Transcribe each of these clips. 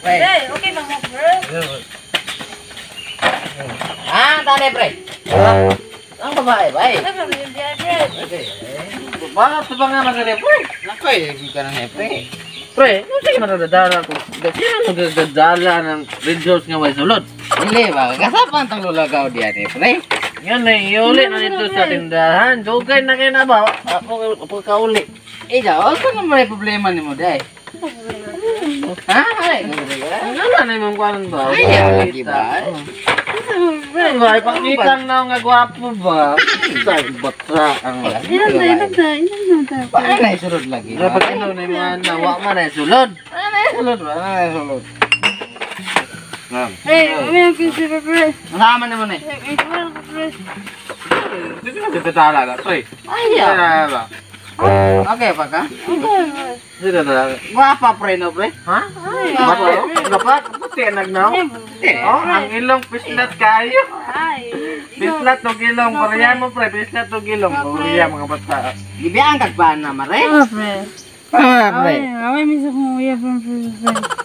Pre. Okay ba mo, pre? Ah, tani pre. Ang babae ba eh? Ay, pre, pre. Okay. Bakit ba nga magre pre? Nako eh, ka na pre. Pre, ano sige madadala ko? Sino nagdadala ng videos nga way sulod? Dili ba? Kasapan tang lulagaw diyan eh, pre. Yan na, iuli na dito sa tindahan. Dugay na kayo na ba? Ako, ako kauli. Ikaw, ano naman may problema nimo day? Ha? Ay, Ano na yung kuwanan ba? Ay, lagi ba? Ano ba? Ipakita na nga gwapo ba? Sa bata ang... Ilan na. Paano na isulod lagi? Dapat ino na yung mga nawa man ay sulod. Ano na isulod ba? Ano na isulod? Hey, may ang pre. Nasama naman eh. Ay, wala ko, pre. Dito na dadala na, pre. Ay, Dadala. okay pa ka? Dito dadala. Gwapa pre no pre? Ha? Gwapa. Dapat, puti nagnaw. Oh, ang ilong pislat kayo. Ay. Pislat og ilong, parehan mo pre, pislat og ilong. Parehan mga bata. Gibiyaan kag bana mare? Ah, pre. Ah, pre. Ay, away misa kong uya, pre, pre.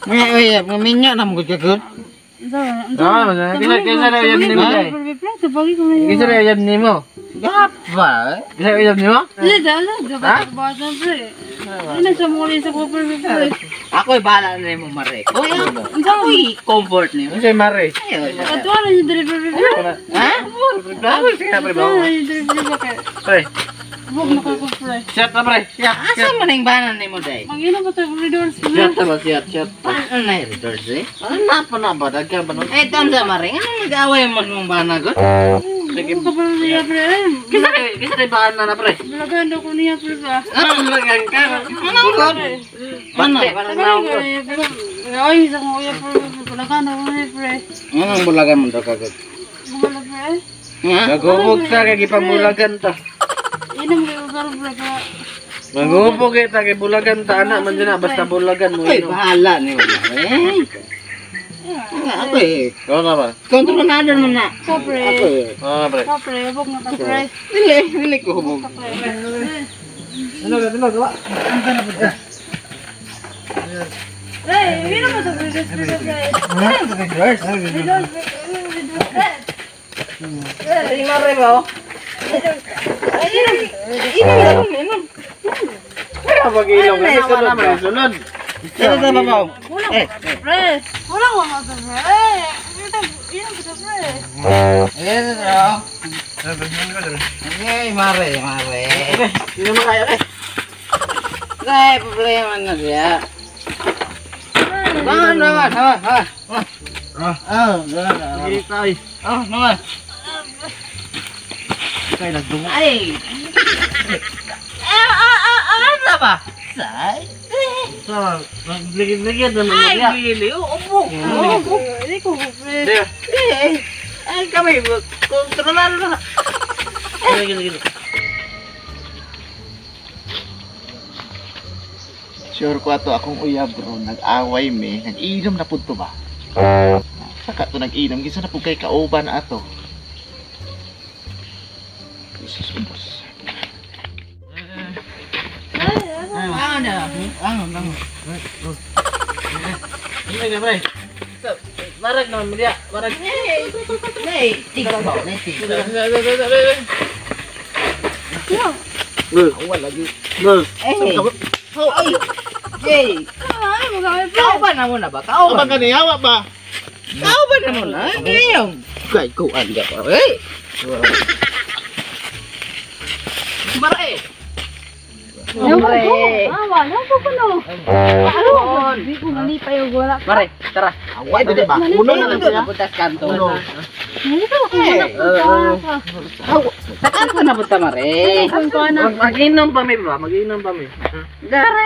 May uy, minyo na mo gud gud. Ah, kisa na yan nimo day. Pre, pre, tubagi ko na Kisa na yan nimo. Gwapa. Kisa na yan nimo? Hindi, dala, dapat bata, pre. Ano sa mga isa ko, pre, pre. Ako'y bahala na nimo mare. Uy, ako'y comfort nimo. Kisa mare. Ay, Ato na yung dali, pre, pre. Ha? Bravo, sige na pre. Ato na yung dali, pre, pre. Pre, Bug na ko, pre. shot na pre. Shot. Asa man ang bana nimo day? Mag-inom pa tayo, pre, doors, pre. Shot na ba shot, shot. Ano na yung resource eh? Ano na pa na ba daghan pa no? Eh, tam sa mare, ano nag-away mo mong bana gud? Sige. Ko pa niya, pre. Kisa na kisa na baan na pre. Bulagan daw ko niya, pre, ba. Ano lang ka? Ano gud? Ano? Tagal ko niya, pre. Ay, isa kong uya, pre. Bulagan daw ko niya, pre. Anong bulagan mo daw kagud? Bumala, pre. Ha? Nagubog ta kay gipamulagan ta. Inom kayo, pre, pre. Nagubog kita kay bulagan ta ana man dyan na basta bulagan mo Ako'y inom. bahala nimo mare. Ako'y Ikaw na ba? kontrolado man na. Ko, pre. Ako'y Oo na pre. Ko, pre. Bug na ka, pre. dili, dili ko hubog. Pre. Ano ka ano gawa? Pre, inom mo to, pre, pre, pre. Ano Pre, pre, pre. Ay, mare ba? Ay, inom, inom. Pag-ilong Ay, ka sulod na man sulod. Ito sa babaw. Eh, Pre, wala ko mo to, pre. Eh, inom mo to, pre. ito daw. Okay, mare, mare. Hindi naman kaya eh. Ay, problema na siya. Naman, naman, naman, naman. Ah, Ah, naman, naman. sige tayo. Ah, naman. Kay nagdugo. Ay. Ah, ah, ah, ah, ba? Say. Sa ligid-ligid naman Ay, niya. dili, ubo. Hindi ko, pre. Di. Eh, ay, kami, kontrolado na. Ligid ligid. Sure ko ato akong uyab bro, nag-away me, nag-inom na pud to ba? Saka to nag-inom, kinsa na pud kay kauban ato. Jesus ubos. Ano? Ano, ano? Ano na pre? Marag naman mo diya. Marag. Nay, tigil ba? Nay, tigil. Wala lagi. Bro. Eh. Ay. Jay, Ay, magkakay, pre. kauban na muna ba? Kauban. Kauban ka niya, wa ba? Kauban na muna. Ngayon. Kay kuan ka pa. Eh. Mare. Ewan ko. Ah, wala ko ko no. Ano? Hindi ko malipay yung wala. Mare, tara. Awa dili ba? Uno na lang siya. Punta sa kanto. Uno. Hindi ko ako wala ko. Sa kanto na punta mare. Mag-inom pa mi ba? Mag-inom pa mi. Dare.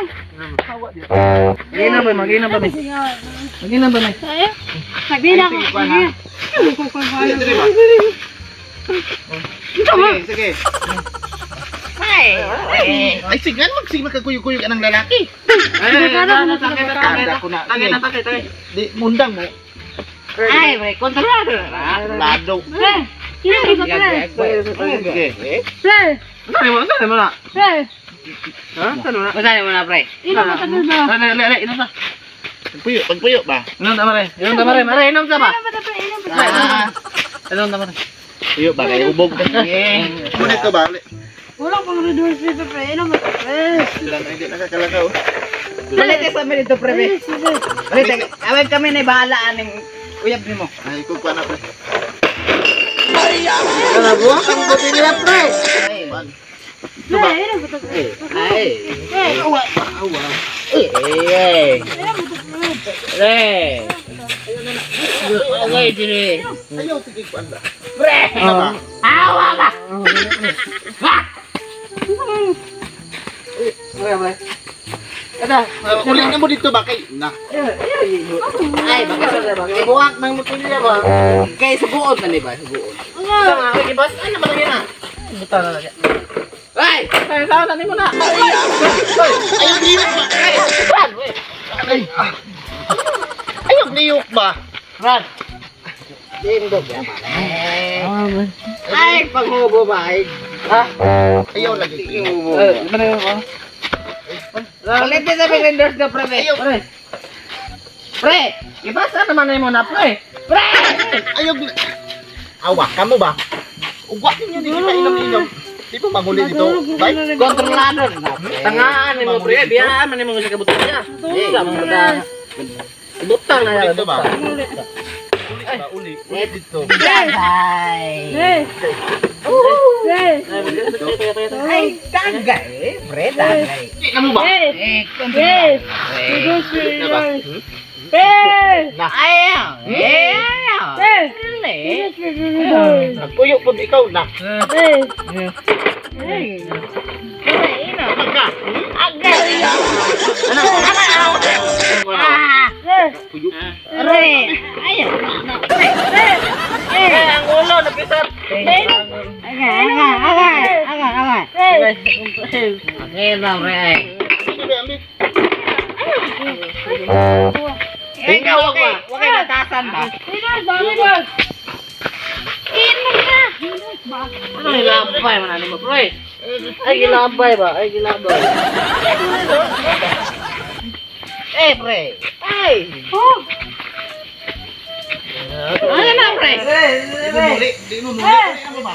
Mag-inom pa, mag-inom pa mi. Mag-inom pa mi. Eh, sabi na ako. Hindi ko ko Dili dili ba? Sige, sige. Ay. Ay sige, magsige magkaguyog-guyog anang lalaki. Ay, Kanda ko na. Tagay na, tagay, tagay. Di mundang mo. Ay, pre, kontrolado na. Lado. Pre, sino ka pre? Sige. Pre, Saan mo? Saan mo na? pre. Ha? Saan mo na? Basta mo na, pre. Ino mo tagal ba? Dali, dali, dali, ino sa. Pagpuyo, pagpuyo ba? Inom ta mare. Inom ta mare. Mare, inom ta ba? Inom ta mare. Puyo ba kay ubog. Muna ito ba? Wala pang reverse dito, pre. Inom ba, pre? Sila na hindi nakakalakaw. Balite sa amin dito, pre. Balite, awag kami na bahala aning uyab nimo. Ay, ko pa na pre. Kalabuak ang buti nila pre. Pre, inom ba, pre? Ay. Awa, awa. Ay. Inom ba, pre? Pre. Away dire. Ayaw sige ko anda. Pre. Ano ba? Awa ba? Pre, pre. Ada. Uli na mo dito ba kay na. Ay, baka sa baka. Buwak ng butilya ba? Kay suguon na ni ba? Suguon. Nga. Sige, bas, ano ba na? Buta na lang. Ay! Ay, tao na nimo na. Ayaw liyok ba? Ay. Ayaw liyok ba? Run. Tindog ya. Ay, panghubo ba? Ay. Ha? Ayaw lagi. Eh, Ulit sa mga endorse na pre. Pre. Pre, ibasa naman na mo na pre. Pre! Ayaw Awa ka mo ba? Ugwa ninyo dito pa inom-inom. Di pa manguli dito. Bye. Kontrolado na. Tangaan nimo pre, biyaan man nimo sa kabutilya. Butang na Dito ba? butang. Uli ba? Uli. Uli dito. Bye. Pre. Pre. Ay, tagay, pre, tagay. Di na mo ba? Pre. Eh, Pre. Reverse, Na ba? reverse. Pre. Na. Ayaw, ayaw. Pre. Really? Reverse, reverse. Nagpuyo po ikaw na. Pre. Magka. Agay. Ano? Ah, Pre. Puyo. re. Ayaw. Eh, ang ulo napisat. Agay, agay, agay, agay, agay. Pre. Okay na, pre. Sige, ambi. Ikaw, okay. Okay, natasan ba? Reverse ba? Reverse. Inom na. Ba? Ano gilabay man ano mo, pre? Ay, gilabay ba? Ay, gilabay. Eh, pre. Ay! Oh. Ano na, pre? Di mo muli. Di mo muli. Ano ba?